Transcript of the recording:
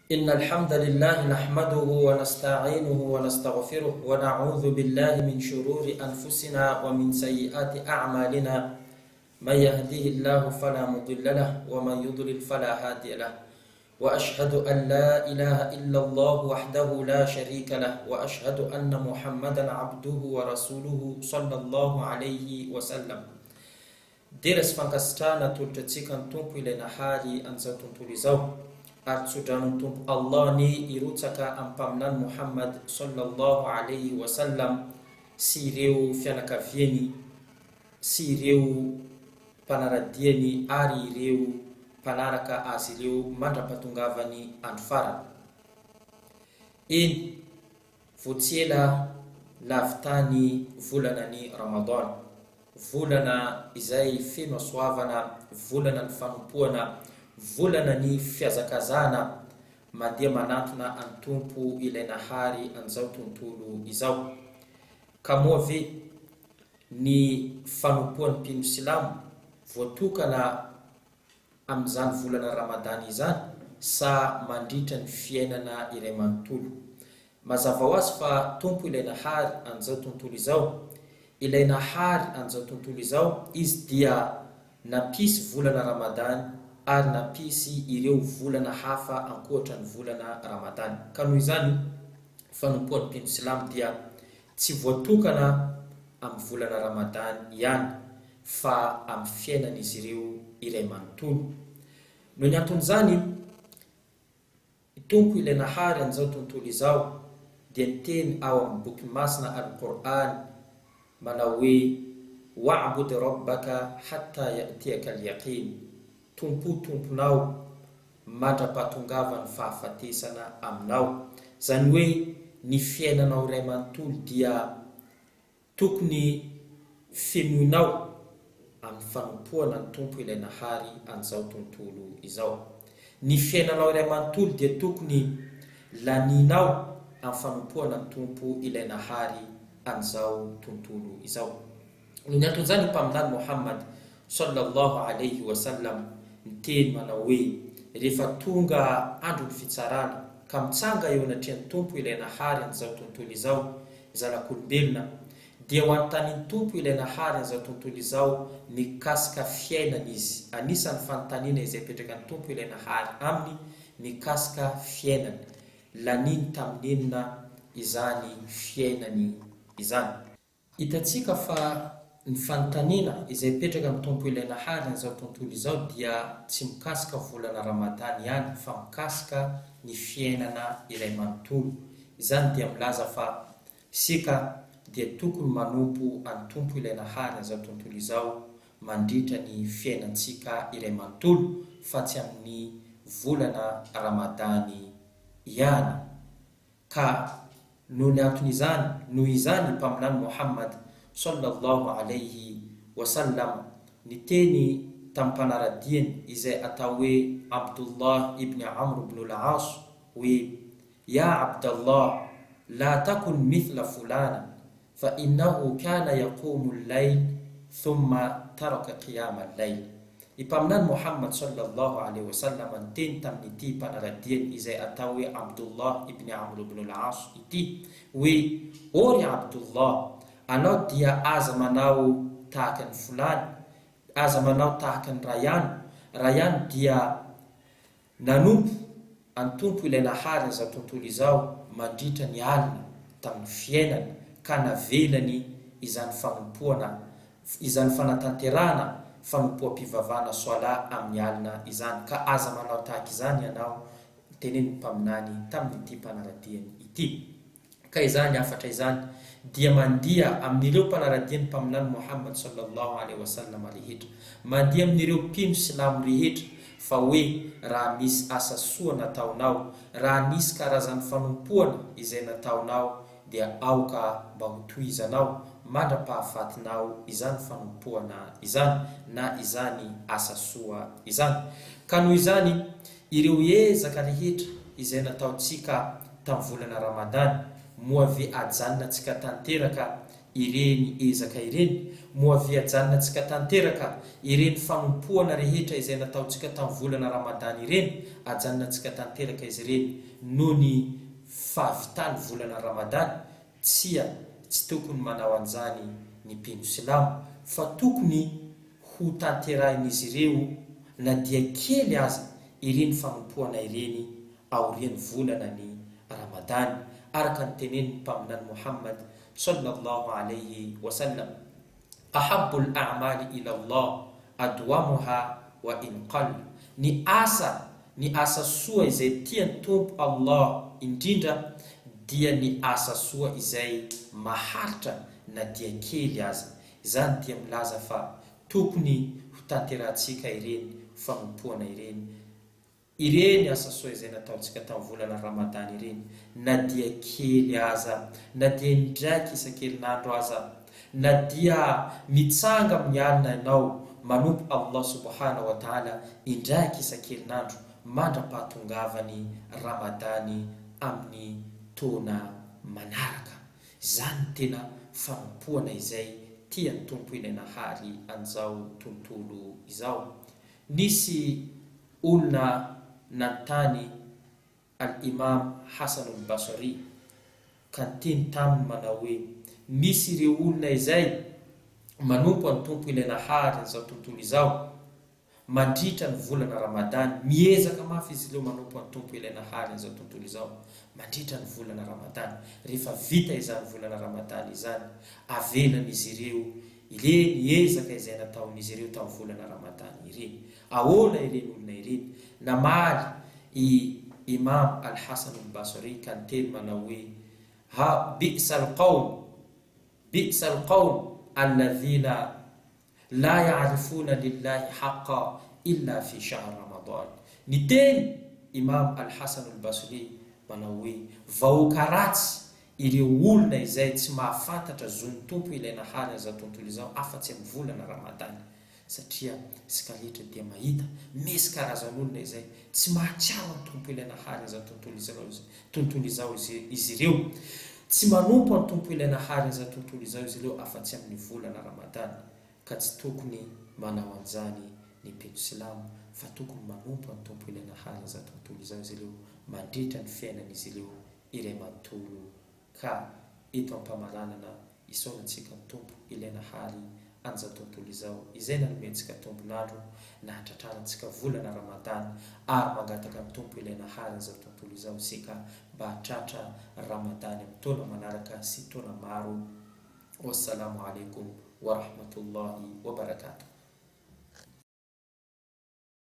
إن الحمد لله نحمده ونستعينه ونستغفره ونعوذ بالله من شرور أنفسنا ومن سيئات أعمالنا من يهده الله فلا مضل له ومن يضلل فلا هادي له وأشهد أن لا إله إلا الله وحده لا شريك له وأشهد أن محمدا عبده ورسوله صلى الله عليه وسلم Dera sy fankasitrahana atolotra antsika ny Tompo ilay Nahary an'izao tontolo izao, ary tso-dranon'ny Tompo Allah anie hirotsaka amin'ny Mpaminany Mohammad sallallahu alaihi wa sallam sy ireo fianakaviany sy ireo mpanara-diany ary ireo mpanaraka azy ireo mandra-pahatongavany andro farany. Eny, vao tsy ela nahavitany volana ny Ramadan. Volana izay feno hasoavana, volana ny fanompoana, volana ny fihazakazahana mandeha manantona an'i Tompo ilay Nahary an'izao tontolo izao. Ka moa ve ny fanompoan'ny mpino silamo voatokana amin'izany volana Ramadany izany sa mandritra ny fiainana iray manontolo? Mazava ho azy fa Tompo ilay Nahary an'izao tontolo izao. Ilay Nahary an'izao tontolo izao, Izy dia nampisy volana Ramadany ary nampisy ireo volana hafa ankoatra ny volana Ramadany. Ka noho izany, fanompoan'ny mpino silamo dia tsy voatokana amin'ny volana Ramadany ihany fa amin'ny fiainan'izy ireo iray manontolo. Noho ny anton'izany, i Tompo ilay Nahary an'izao tontolo izao dia niteny ao amin'ny boky masina Al-Qur'an manao hoe, Wa'bud Rabbaka hatta ya'tiyaka al-yaqin, Tompo Tomponao mandra-pahatongavan'ny fahafatesana aminao. Izany hoe ny fiainanao iray manontolo dia tokony fenoinao amin'ny fanompoana ny Tompo ilay Nahary an'izao tontolo izao. Ny fiainanao iray manontolo dia tokony lanianao amin'ny fanompoana ny Tompo ilay Nahary an'izao tontolo izao. Noho ny anton'izany ny Mpaminany Mohammad, Sallallahu alaihi wa sallam, niteny manao hoe, Rehefa tonga andron'ny fitsarana, ka mitsanga eo anatrehan'ny Tompo ilay Nahary an'izao tontolo izao ny zanak'olombelona, dia ho anontanian'ny Tompo ilay Nahary an'izao tontolo izao mikasika fiainana izy. Anisan'ny fanontaniana izay apetrakan'ny Tompo ilay Nahary aminy mikasika fiainana. Laniny tamin'inona izany fiainany izany? Hitantsika fa ny fanontaniana izay mipetraka amin'ny Tompo Ilay Nahary an'izao tontolo izao dia tsy mikasika volana Ramadany ihany fa mikasika ny fiainana iray manontolo. Izany dia milaza fa isika dia tokony manompo an'i Tompo Ilay Nahary an'izao tontolo izao mandritra ny fiainantsika iray manontolo fa tsy amin'ny volana Ramadany ihany. Ka noho ny antony izany, noho izany Mpaminany Mohammad, Sallallahu alaihi wa sallam, niteny tamin'ny mpanara-diany izay atao hoe Abdullah ibn Amr ibn al-As hoe, Ya Abdallah, la takun mithla fulana, fa innahu kana yaqumu al-layl thumma taraka qiyam al-layl. I Mpaminany Mohammad sallallahu alaihi wa sallam niteny tamin'ity mpanara-diany izay atao hoe Abdullah ibn Amr ibn al-As ity hoe, Ô ry Abdullah, anao dia aza manao tahaka an'i fulany, aza manao tahaka an'i Rayano, Rayano dia Nanompo an'i Tompo ilay Nahary an'izao tontolo izao mandritra ny alina tamin'ny fiainany ka navelany izany fanompoana izany fanatanterahana fanompoam-pivavahana Swalàh amin'ny alina izany ka aza manao tahaka izany ianao tenenin'ny Mpaminany tamin'ity mpanara-diany ity. Ka izany hafatra izany dia mandeha amin'ireo mpanaradia ny Mpaminany Mohamad sallallahu alaihi wa sallam rehetra, mandeha amin'ireo mpino silamo rehetra fa hoe raha misy asa soa nataonao, raha nisy karazan'ny fanompoana izay nataonao dia aoka mba ho tohizanao mandra-pahafatinao izany fanompoana izany na izany asa soa izany. Ka noho izany Ireo ezaka rehetra izay nataontsika tamin'ny volana Ramadany, moa ve ajanona tsika tanteraka ireny ezaka ireny? Moa ve ajanonantsika tanteraka ireny fanompoana rehetra izay nataontsika tamin'ny volana Ramadany ireny? Ajanonantsika tanteraka izy ireny noho ny fahavitan'ny volana Ramadany? Tsia, tsy tokony manao an'izany ny mpino silamo, fa tokony ho tanterahin'izy ireo na dia kely aza ireny fanompoana ireny aorian'ny volana ny Ramadany, araka ny tenenin'ny Mpaminany Mohammad, Sallallahu alayhi wa sallam, Ahabbul a'mali ila Allah adwamuha wa in qall, Ny asa, ny asa soa izay tian'ny Tompo Allah indrindra dia ny asa soa izay maharitra na dia kely aza. Izany dia milaza fa tokony ho tanterahantsika ireny fanompoana ireny Ireny asa soa izay nataontsika tamin'ny volana Ramadany ireny, na dia kely aza, na dia indraiky isan-kerinandro aza, na dia mitsanga amin'ny alina ianao manompo Allah Subhana wa Ta'ala indraiky isan-kerinandro mandra-pahatongavany Ramadany amin'ny taona manaraka. Izany no tena fanompoana izay tian'ny Tompo Ilay Nahary an'izao tontolo izao. Nisy olona nanontany Al-Imam Hassan al-Basri, ka niteny taminy manao hoe, Misy ireo olona izay manompo an'i Tompo Ilay Nahary an'izao tontolo izao, mandritra ny volana Ramadany, miezaka mafy izy ireo manompo an'i Tompo Ilay Nahary an'izao tontolo izao, mandritra ny volana Ramadany. Rehefa vita izany volana Ramadany izany, avelan'izy ireo Ireny ezaka izay nataon'izy ireo tamin'ny volana Ramadany ireny. Ahoana ireny olona ireny? Namaly i Imam Al-Hasan Al-Basri ka niteny manao hoe, Ha bi'sa al-qawm, bi'sa al-qawm alladhina la ya'rifuna lillahi haqqa illa fi shahr Ramadan. Niteny Imam Al-Hasan Al-Basri manao hoe, Vahoaka ratsy Ireo olona izay tsy mahafantatra zon'ny Tompo ilay nahary an'izao tontolo izao afa-tsy amin'ny volana Ramadany, satria isika rehetra dia mahita misy karazan'olona izay tsy mahatsiaro an'ny Tompo ilay nahary an'izao tontolo izao tontolo izao izy ireo. Tsy manompo an'ny Tompo ilay nahary an'izao tontolo izao izy ireo afa-tsy amin'ny volana Ramadany, ka tsy tokony manao an'izany ny mpino silamo fa tokony manompo an'ny Tompo ilay nahary an'izao tontolo izao izy ireo mandritra ny fiainan'izy ireo iray manontolo ka eto am-pamaranana isaorantsika ny Tompo ilay Nahary an'izao tontolo izao izay nanome antsika tombon'andro nahatratrarantsika volana Ramadany ary mangataka ny Tompo ilay Nahary an'izao tontolo izao isika mba hahatratra Ramadany amin'ny taona manaraka sy taona maro Wassalamo alaikum warahmatullahi wabarakatuh.